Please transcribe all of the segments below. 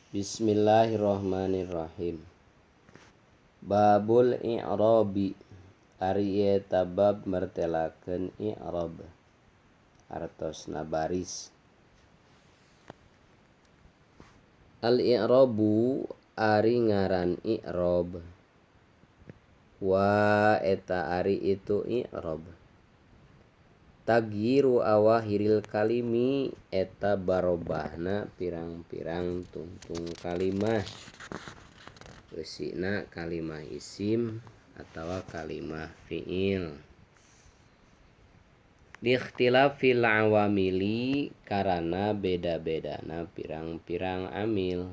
Bismillahirrahmanirrahim. Babul i'rabi ari eta bab mertelakeun i'rab artosna baris. Al i'rabu ari ngaran i'rab wa eta ari itu i'rab. Tagyiru awahiril kalimi eta barobahna pirang-pirang tungtung kalimah, eusina kalimah isim atawa kalimah fiil. Liikhtilafil awamili karana beda-bedana pirang-pirang amil.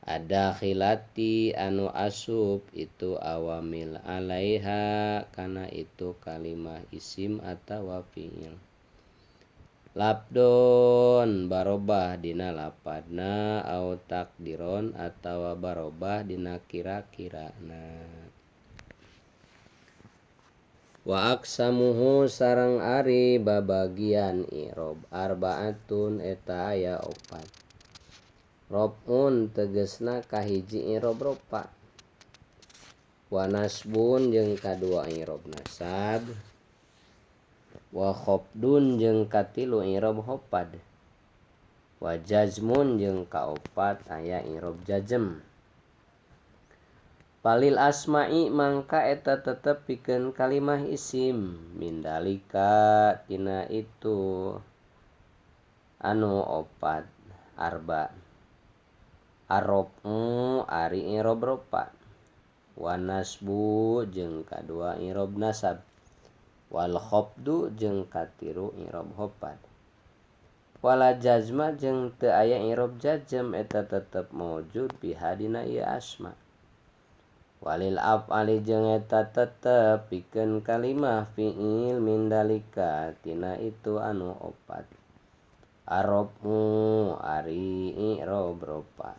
Adakhilati anu asup itu awamil alaiha kana itu kalimah isim atawa fiil. Labdon barobah dina lapadna au takdiron atawa barobah dina kira-kirana. Wa aksamuhu sareng ari babagian i'rob arbaatun eta aya opat. Robun tegesna kahiji i'rob ropa. Wa nasbun jeung kadua i'rob nasab. Wa khofdun jeung katilu i'rob khofad. Wa jazmun jeung kaopat aya i'rob jazm. Palil asma'i mangka eta tetep pikeun kalimah isim mindalika tina itu anu opat arba. Arrofu ari i'rob ropa. Wa nasbu jeung kadua i'rob nasab. Wal khofdu jeung katilu i'rob khofad. Wala jazma jeung teu aya i'rob jazm eta tetep maujud biha dina ieu asma. Walil af'ali jeung eta tetep pikeun kalimah fi'il mindalika tina itu anu opat. Arrofu ari i'rob ropa.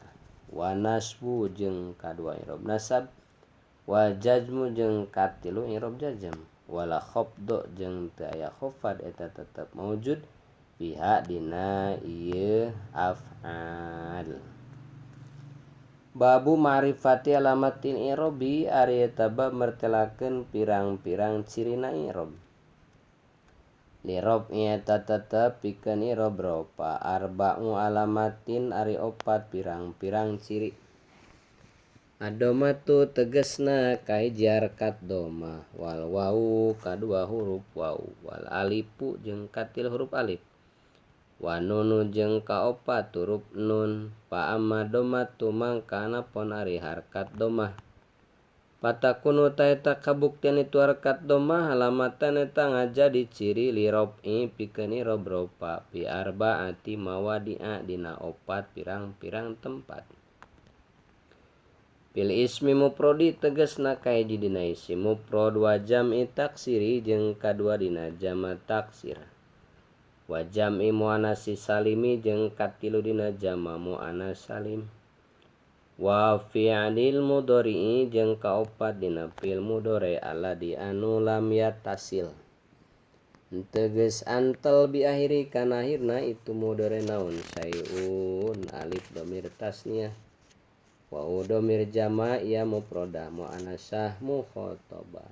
Wa nasbu jeung kadua i'rob nasab. Wa jazmu jeung katilu i'rob jazm. Wala khofdu jeung teu aya khofad eta tetep maujud biha dina ieu af'al. Babu ma'rifati alamatil i'robi ari eta bab mertelakeun pirang-pirang cirina i'rob. Lirob eta tetep pikeun i'rob ropa arba'u alamatin ari opat pirang-pirang ciri. Adomatu tegesna kahiji harkat domah wal wau kadua huruf wau wal alifu jeung katil huruf alif. Wa nunu jeung kaopat huruf nun. Fa amma domatu mangka anapun ari harkat domah. Patakunu ta eta kabuktian itu harkat domah alamatan eta ngajadi ciri lirofi pikeun i'rob ropa fi arbaati mawadi'a dina opat pirang-pirang tempat. Fil ismi mufradi tegesna kahiji dina isim mufrad wa jam'i taksiri jeung kadua dina jama taksir. Wa jam'i muannats salimi jeung katilu dina jama muannats salim. Wa fi'lil mudhari'i jeung kaopat dina fi'il mudhari alladzi anu lam yattasil. Teges antel bi akhiri kana akhirna itu mudhari naon syai'un alif dhamir tasniyah. Wa dhamir jama ya mufradah muannasah mukhatabah.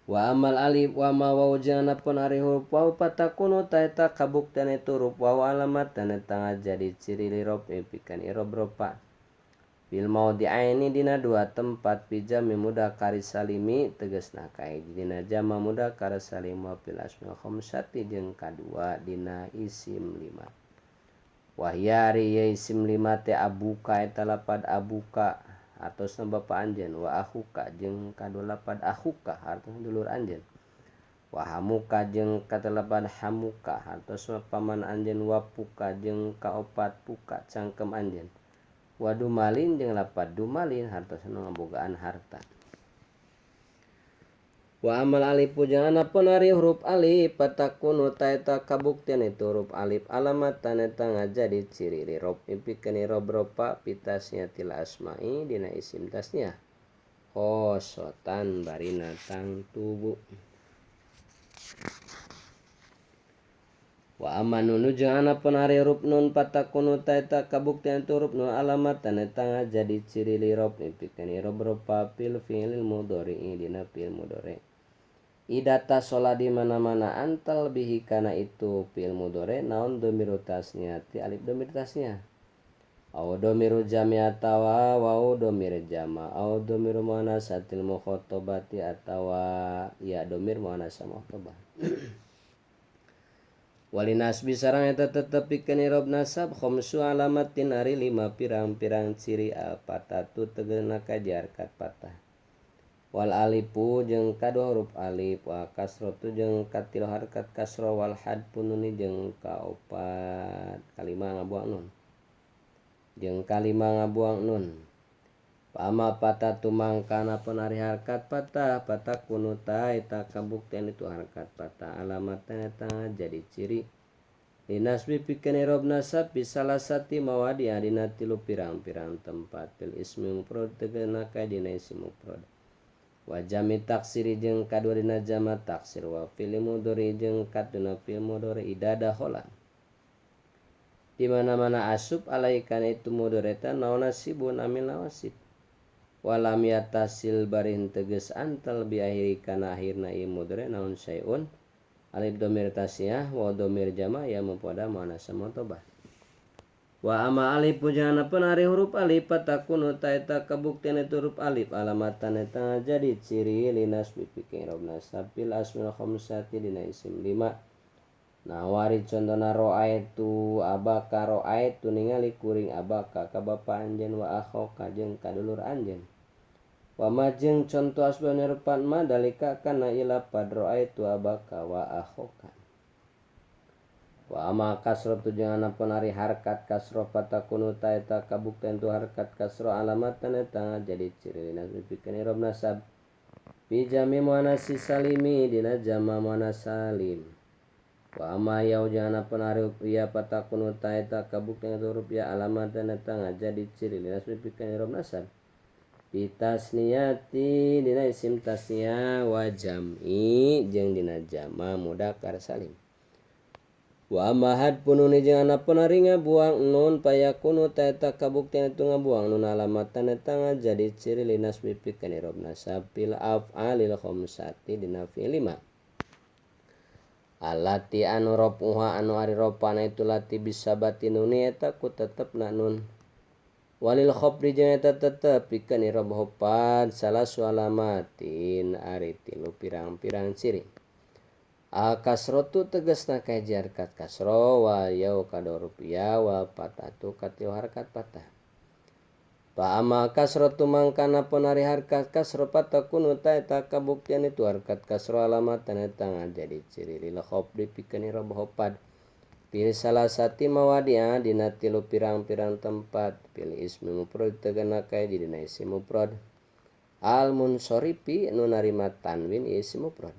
Wa amal alif wa ma waw jeung anapun ari huruf waw patakunu ta eta kabuktian itu huruf waw alamat dan eta ngajadi ciri lirob pikeun i'rob ropa. Fil maudhi'aini dina dua tempat fi jami mudzakkar salimi tegesna kahiji dina jama mudzakkar salim wa fil asmail khamsati jeung kadua dina isim lima. Wahya ari ieu isim lima teh abuka eta lapad abuka hartosna bapa anjeun wa akhuka jeung kadua lapad akhuka hartosna dulur anjeun. Wa hamuka jeung katelapan hamuka hartosna paman anjeun wa puka jeung kaopat puka cangkem anjeun. Wa dumalin jeung lapad dumalin hartosna ngabogaan harta. Wa amal alif jeung anapun ari huruf alif patakunu ta eta kabuktian itu huruf alif alamatan eta ngajadi ciri lirob pikeun i'rob ropa pitasnya til asma'i dina isim tasnya khosotan barina tangtubu. Wa amma nunu jeung anapun ari huruf nun patakunu ta eta kabuktian itu huruf nun alamatan eta jadi ciri li rofi pikeun i'rob rofa fil fi'lil mudhari dina fi'il mudhari. Ida tasola di mana-mana antal bihi kana itu fi'il mudhari naon dhamiru tasniyati alif dhamir tasniyah. Au dhamiru jami atawa wau dhamir jama au dhamiru muannasatil mukhatabati atawa ya dhamir muannas mukhatabah. Walinasbi sareng eta tetep pikeun i'rob nasab khamsu alamatin ari lima pirang-pirang ciri al fatatu tegeuna kajarkat patah. Wal alifu jeung kadua huruf alif wa kasratu jeung katilu harkat kasra wal hadfu nuni jeung kaopat kalima ngabuang nun. Jeung kalima ngabuang nun. Pama patatu mangkana pun ari harkat patah patakunu ta eta kabuktian itu harkat patah alamatna eta jadi ciri linasbi pikeun i'rob nasab bisalasati mawadi dina tilu pirang-pirang tempat fil ismi mufrad tegeuna ka dina isim mufrad. Wa jami taksiri jeung kadua dina jama taksir wa fil mudhari jeung kaduna fil mudhari ida dakhala. Di mana-mana asup alaikan itu mudhari eta naon nasibun amil nawasib. Walam yatasil barin teges antal bi akhiri kana akhirna ieu mudhari naon syai'un alif dhamir tasniyah wa dhamir jama ya mubtada muannas mutobah. Wa ama alif pujana pun ari huruf alif patakunu ta eta kabuktian itu huruf alif alamatan eta jadi ciri linasbi pikeun i'rob nasab fil asmaul khamsati dina isim lima. Nawari contona ra'aitu abaka ra'aitu ningali kuring abaka ka bapa anjeun wa akhaka jeung ka dulur anjeun. Wa ma jeung conto asbab nyerupan ma dalika kana ilapad ra'aitu abaka wa akhaka. Wa ama kasratu jeung anapun ari harkat kasra patakunu ta eta kabuktian tu harkat kasra alamatan eta jadi ciri linasbi pikeun i'rob nasab fi jami muannats salimi dina jama muannats salim. Wa ama yau jeung anapun ari ya patakunu ta eta kabuktian tu huruf ya alamatan eta jadi ciri linasbi pikeun i'rob nasab fi tasniyati dina isim tasniyah wa jam'i jeung dina jama mudzakkar salim. Wa amma hadfu nuni jeung anapun ari ngabuang nun payakunu ta eta kabuktian itu ngabuang nun alamatan eta jadi ciri linasbi pikeun i'rob nasab fil af'alil khamsati dina fi'il lima. Alati anu rofuha anu ari rofana itu lati bisabati nuni eta ku tetepna nun. Walil khofri jeung eta tetep pikeun i'rob hofad salasu alamatin ari tilu pirang-pirang ciri. Al kasratu tegasna kahiji harkat kasra wa yau kadua huruf ya wa fatatu katilu harkat patah. Fa amma kasratu mangkana pun ari harkat kasra patakunu ta eta kabuktian itu harkat kasra alamatan eta jadi ciri lil khofdi pikeun i'rob hofad. Fil salasati mawadi'a dina tilu pirang-pirang tempat fil ismi mufrad tegena kae dina isim mufrad. Al munsorifi nu narima tanwin isim mufrad.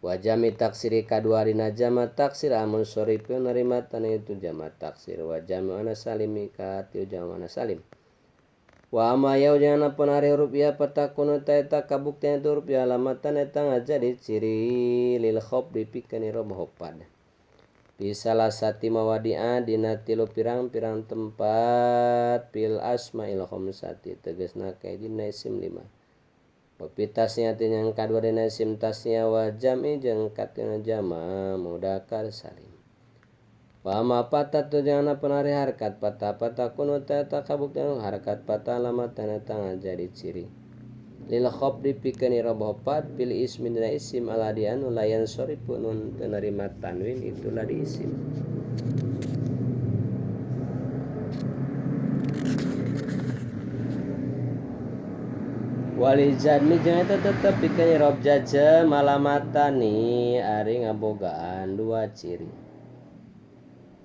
Wa jami taksiri kadua dina jama taksir al munsorifi nu narima tanwin itu jama taksir wa jami muannas salimi katiu jama muannas salim. Wa amma yau jeung anapun ari huruf ya patakunu ta eta kabuktian itu huruf ya alamatan eta ngajadi ciri lil khofdi pikeun i'rob hofad. Fi salasati mawadi'a dina tilu pirang-pirang tempat fil asma'il khamsati tegasna kae dina isim lima. Wa fi tasniyati yang kadua dina isim tasniyah wa jam'i jeung katina jama mudzakkar salim. Wa ma patatu jeung anapun ari harkat patah patakunu ta eta kabuktian harkat patah alamatan eta ngajadi ciri lil khofdi pikeun i'rob hofad fil ismi dina isim aladi anu layan sorifu nun teu narima tanwin itulah di isim. Wali jadmi jeung eta tetep pikeun i'rob jazm alamatani ari ngabogaan dua ciri.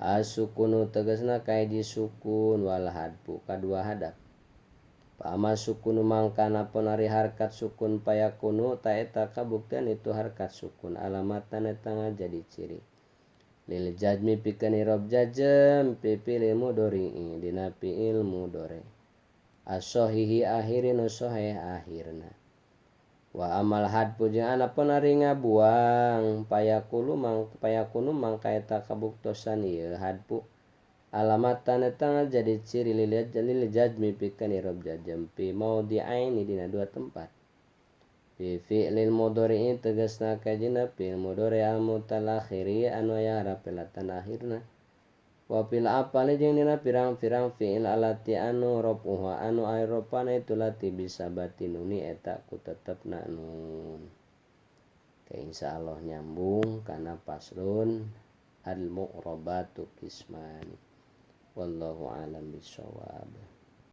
Asukunu tegasna kahiji sukun wal hadfu kadua hadap. Pama sukunu mangkana pun ari harkat sukun payakunu ta eta kabuktian itu harkat sukun alamatan eta ngajadi ciri lil jazmi pikeun i'rob jazm fi fi'il mudhari dina fi'il mudhari as-sahihi akhiri nu sahih akhirna. Wa amal hadfu jeung anapun ari ngabuang payakulu mang payakunu mangka eta kabuktosan ieu hadfu alamatan eta jadi ciri lil jazmi pikeun irob jazm fi maudhi'aini dina dua tempat. Fi fi'lil mudhari'i tegasna kajina fi'il mudhari al mutalakhiri anu aya harapelatan akhirna. Wa fil afali jeung dina pirang-pirang fi'il alati anu rofuha anu aya rofana itu lati bisa batinuni eta ku tetepna nun. Oke, insyaallah nyambung kana faslun al mu'rabatu qismani. Wallahu a'lam bishawab.